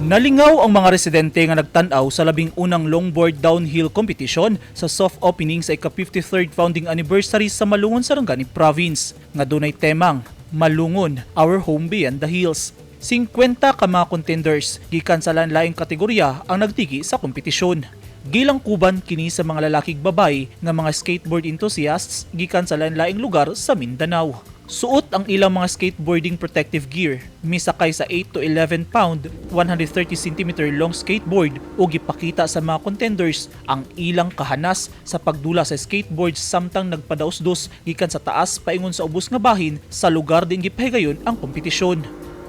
Nalingaw ang mga residente nga nagtan-aw sa 11 na longboard downhill competition sa soft opening sa ika-53rd founding anniversary sa Malungon, Sarangani Province nga dunay temang "Malungon, Our Home Beyond the Hills." 50 ka mga contenders gikan sa lain-laing kategorya ang nagtigi sa kompetisyon. Gilangkuban kini sa mga lalakig babae nga mga skateboard enthusiasts gikan sa lain-laing lugar sa Mindanao. Suot ang ilang mga skateboarding protective gear, misakay sa 8 to 11 pound, 130 cm long skateboard ug gipakita sa mga contenders ang ilang kahanas sa pagdula sa skateboard samtang nagpadaosdos gikan sa taas paingon sa ubos nga bahin sa lugar diin gipahigayon ang kompetisyon.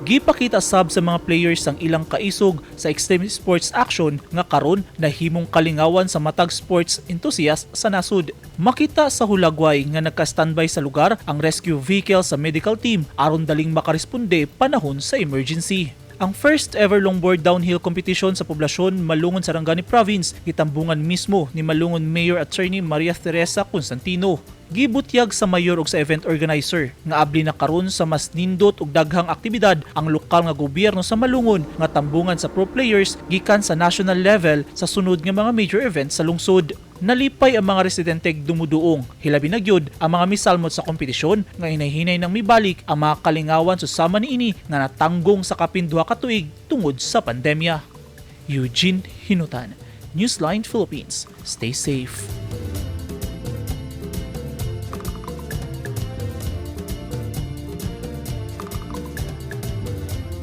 Gipakita sab sa mga players ang ilang kaisog sa extreme sports action nga karon nahimong kalingawan sa matag sports enthusiast sa nasod. Makita sa hulagway nga nagka-standby sa lugar ang rescue vehicle sa medical team aron daling makaresponde panahon sa emergency. Ang first ever longboard downhill competition sa poblasyon Malungon, Sarangani Province gitambungan mismo ni Malungon Mayor Attorney Maria Teresa Constantino. Gibutyag sa mayor ug sa event organizer nga abli na karon sa mas nindot ug daghang aktibidad ang lokal nga gobyerno sa Malungon nga tambungan sa pro players gikan sa national level sa sunod nga mga major events sa lungsod. Nalipay ang mga residente dumuduong, hilabi na gyud ang mga misalmot sa kompetisyon nga hinay-hinay nang mibalik ang mga kalingawan susama niini nga natanggong sa kapin 2 ka tuig tungod sa pandemya. Eugene Hinutan, Newsline Philippines. Stay safe.